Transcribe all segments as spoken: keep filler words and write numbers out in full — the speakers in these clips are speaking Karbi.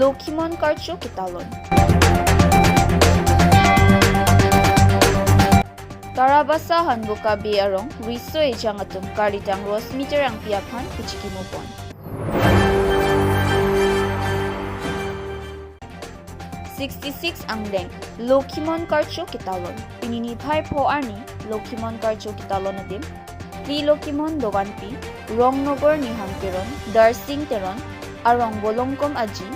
Lokhimon Karcho ketalon. Tarabasa Hanboka Bey arong riso ejang atum Karitang Rosmi Terangpi aphan kachikimo pon. Sixty-six angleng Lokhimon Karcho ketalon. Pini niphai pho arni Lokhimon Karcho ketalon adim Phli Lokhimon Dobanpi, Rongnogor Niham Teron, Darsing Teron arong Bolongkom Aji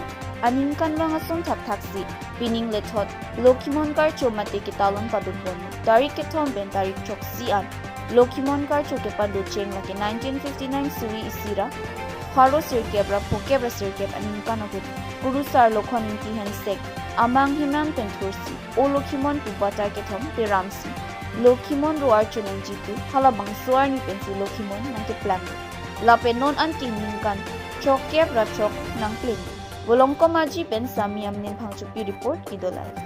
aningkanvang ason thakthaksi pining lethot Lokhimon Karcho mate ketalon padun pon. Tarik kethom pen tarik choksi an Lokhimon Karcho kepado cheng lake nineteen fifty-nine suri isi ra pharo sirkep ra phokep ra sirkep aningkan ahut Kurusar Lokhon Ingti Hensek amang Heman pen thursi O Lokhimon pu batai kethom peramsi Lokhimon ro archo nangjitu, halabangso arni pensi Lokhimon nangkeplang. Lapen non anke ningkan chokep ra chok nangpleng. Bolongkom Aji pen Sami Amnin Phangchopi report, Ido Live.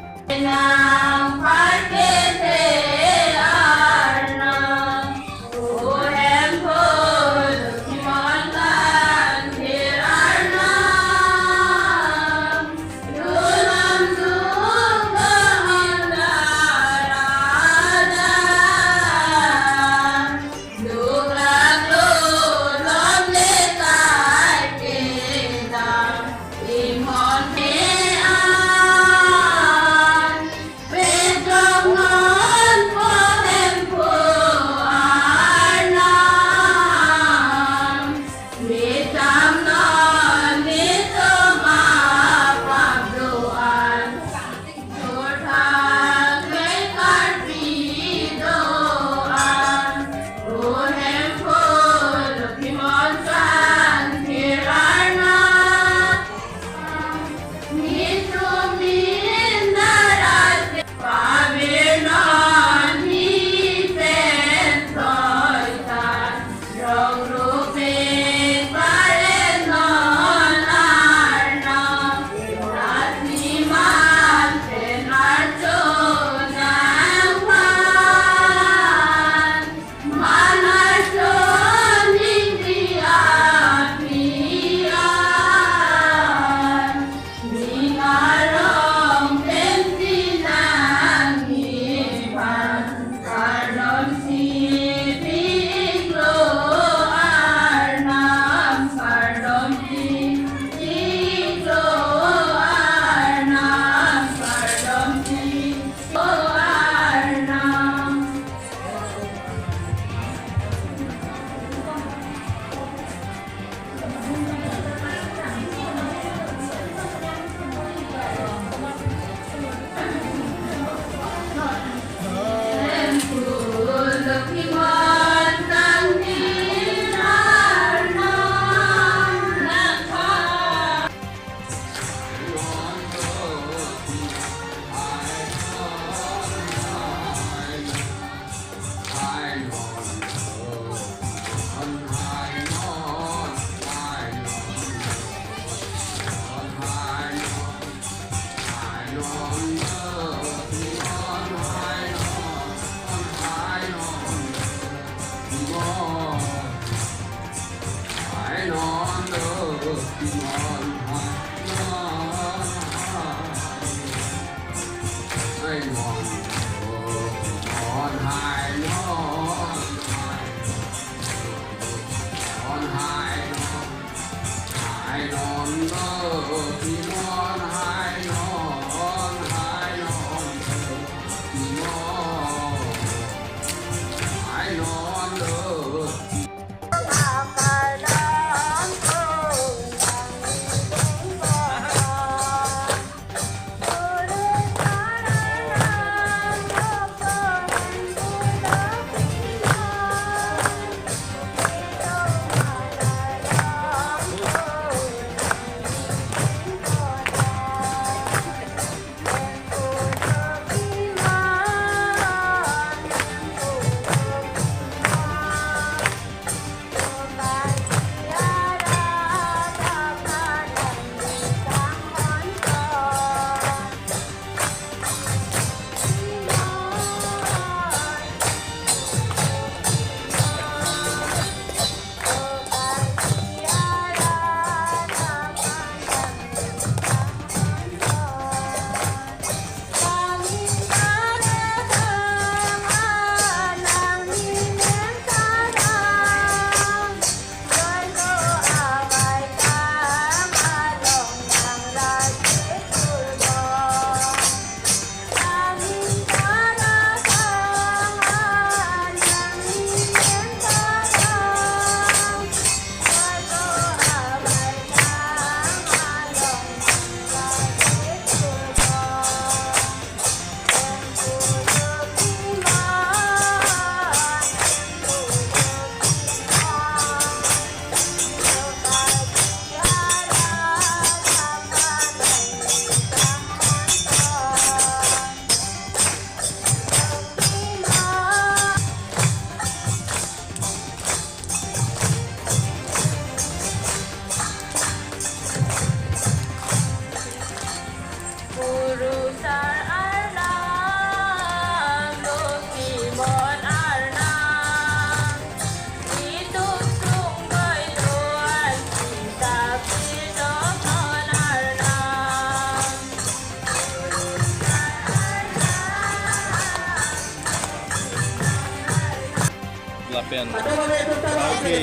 Lapen Karbi,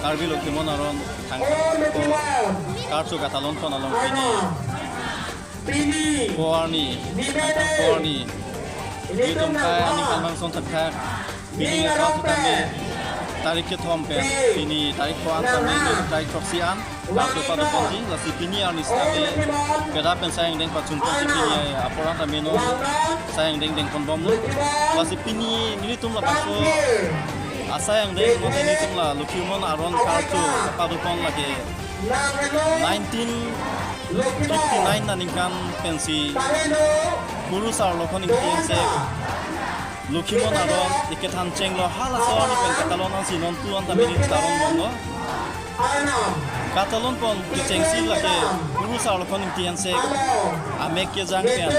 Karbi Lokhimon Aron Thangthang Karcho Katalon pon along pini Pini. Ko arni, Pini. Ko arni. Nelitum kai aningkan bangson thakthak. Pini nelitum asap tame. Tarik kethom pen. Pini tarik ko an tame. Tarik throksi an. Laso pado ponji. Lasi pini arni sitame. Beda pen Sai Angdeng pachun ponji pini apor an tame non. Sai Angdeng dengpon bomlo. Lasi pini nelitum labangso. Asai Angdeng non nelitum la Lokhimon Aron Karcho pado pon lake. Nineteen fifty-nine aningkan pensi kurusar Lokhon Ingti Hensek Lokhimon Aron ikethan chenglo, halaso arni pen katalon ansi non tu an tame nelitum talon bomlo. Katalon pon kechengsi lake kurusar Lokhon Ingti Hensek amek kejang pen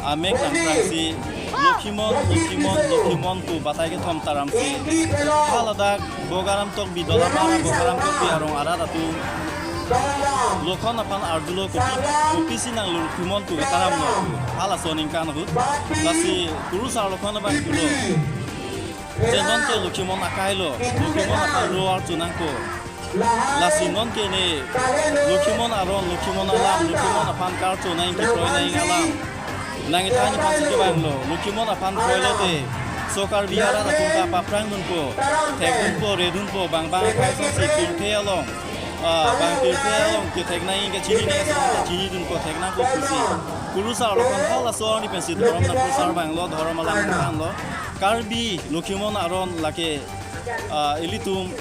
amek nangprangsi Lokhimon, Lokhimon, Lokhimon pu batai kethom taramsi haladak Bogaram Tokbi, Dolamara Bogaram Tokbi arong arat atum Lokhon aphan arjulo, kopi, kopisi nang Lokhimon pu ketaramlo, halaso aningkan ahut. Lasi kurusar Lokhon abang pulo, je non ke Lokhimon akailo, Lokhimon aphan ro arju nangkok. Lasi non ke ne Lokhimon Aron, Lokhimon alam, Lokhimon aphan karcho nang, kekroi nang alam nang-ithan aphansi kevanglo. Lokhimon aphan kroilote so Karbi arat atum ta paphrang dunpo, thek dunpo, re dunpo, bang bang aphai asonsi pirthe along, ah, bang pirthe along kethek nang, kachini nang asonsi chini dunpo, thek nangpo pusi kurusar Lokhon halaso arni pensi dhorom nangkrusar vanglo, dhorom alam nangthanlo. Karbi Lokhimon Aron lake, ah, ilitum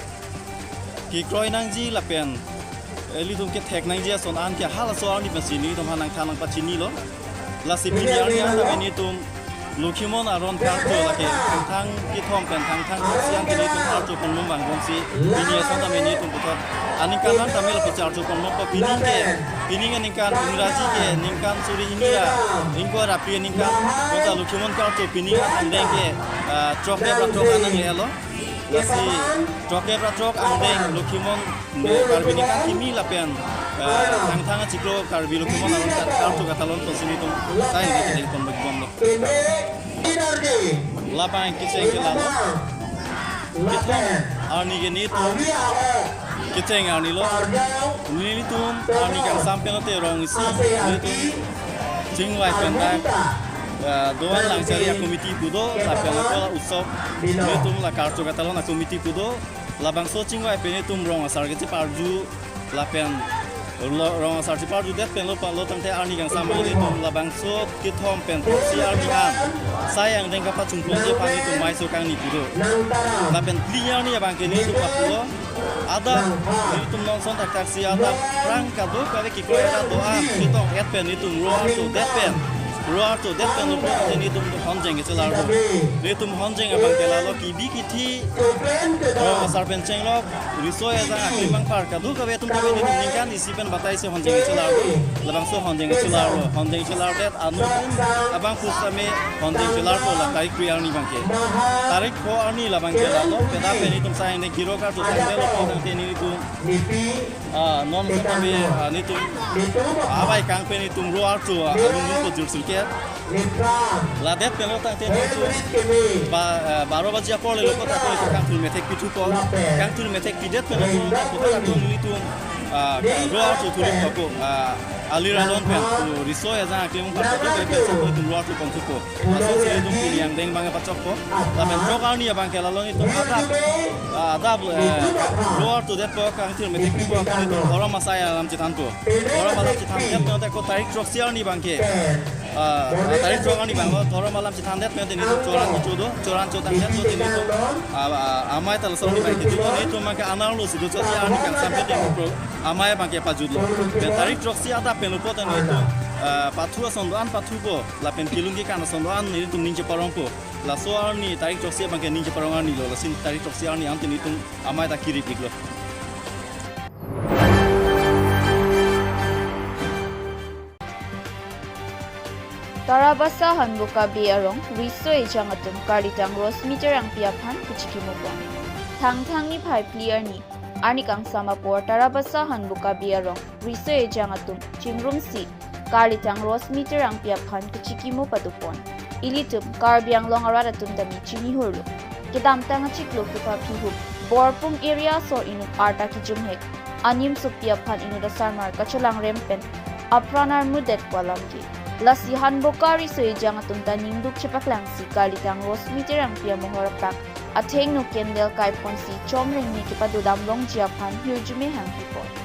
kekroi nangji lapen ilitum kethek nangji ason an ke halaso arni pensi nelitum aphan nangthan nangpachinilo. Lasi pini arni an tame nelitum Lokhimon Aron Karcho lake Thangthang kethom pen Thangthang throksi an ke nelitum archo ponbom vangbomsi pini ason tame nelitum puthot aningkan an tame lapusi archo ponbompo. Pining ke, pining aningkan Ingraji ke ningkan suri hini ra ingkoi ra phli aningkan bonta Lokhimon Karcho pining an angdeng ke, ah, throk kep ra throk an nanglelo. Lasi throk kep ra throk angdeng Lokhimon, eh, Karbi ningkan kimi lapen, eh, Thangthang achiklo Karbi Lokhimon Aron Kar-, Karcho Katalon ponsi nelitum Sai Angdeng kedeng pon bagi bomlo. Labang kecheng ke lalo. Kethom arni ke nelitum kecheng arnilo. Nelitum arni kangsam pen lote rong isi nelitum chingvai pen dak, eh, doan Langchari a-committee pu do, lapen ako la utsop nelitum la Karcho Katalon a-committee pu do, labangso chingvai pen nelitum rong asar kecheparju, lapen lo-, rong asar cheparjudet pen lo pa lo tangte arni kangsam nelitum labangso kethom pen throksi arni an Sai Angdeng kapachun ponji aphan nelitum maiso kangni pu do. Lapen phli arni abang ke nelitum papulo. Adap nelitum non ason thakthaksi adap aphrang kadokave kekroi arat do-an ketok-et pen nelitum ro archodet pen, ro archodet pen nelitum, nelitum honjeng kechelar do. Nelitum honjeng abang ke lalo, kibi kithi rong asar pen chenglok, riso ejang aklim bang par kadokave atum tame nelitum ningkan isi pen bataisi honjeng kechelar do. Labangso honjeng kechelar do. Honjeng chelardet anuttin abang pusitame honjeng chelarpo la tarik phli arni abang ke. Tarik pho arni labang ke lalo, peda pen nelitum Sai Angdeng kiro karcho tangdetlo pu tangte nelitum, ah, non ason tame, ah, nelitum abai kang pen nelitum ro archo, ah, alung lung ko jur sulke. Ladet pen lo tangte nelitum ba, ah, baro baji apor le lo ko ta ko nelitum kangthur methek pithupo. Kangthur methek pidet pen lo ko ta ko nelitum, ah, ro archo thupo ko, ah, alir alon pen, ko riso ejang aklim bang par ko pen sa ko nelitum ro archo ponthupo. Laso si nelitum pini angdeng abang pachokpo. Lapen throk arni abang ke lalo nelitum adap, ah, adap, eh, ro archodetpo, kangthur methek pipo, nelitum dhorom asai alam chethanpo. Dhorom alam chethandet pen te ko tarik throksi arni abang ke, ah, tarik throk arni abang lo dhorom alam chethandet pen te nelitum choran kecho do, choran cho tangdet lo te nelitum, ah, ah, amei ta laso arni abang ke do, nelitum abang ke anerlo si do, cho si arni kangsam pen te nelitum amei abang ke pajutlo. Pen tarik throksi adap pen lo pu ta nelitum, ah, pathu ason do-an pathupo. Lapen kelun kekan ason do-an nelitum ning cheparongpo. Laso arni tarik throksi abang ke ning cheparong arni lo, lasi tarik throksi arni ante nelitum amei ta kirip iklo. Tarabasa Hanboka Bey arong riso ejang atum Karlitang Rosmiter Angpi aphan kachikimo pon. Thangthang niphai phli arni, arni kangsam apor Tarabasa Hanboka Bey arong riso ejang atum chingrumsi Karlitang Rosmiter Angpi aphan kachikimo pado pon. ilitum Karbi Anglong arat atum ta ne chini hurlo. Kedamtang achiklo kepaphi hup Borpung area asor inut arta kejumhek animsopi aphan inut asarmar kachelangrem pen apran armudet pu alam ke. Lasi Hanboka riso ejang atum ta ningduk chepaklangsi Karlikang Rosmi Terangpi amohor apak athengno candle kaiponsi chomreng ne kepadodam longji aphan hirjume hangpipon.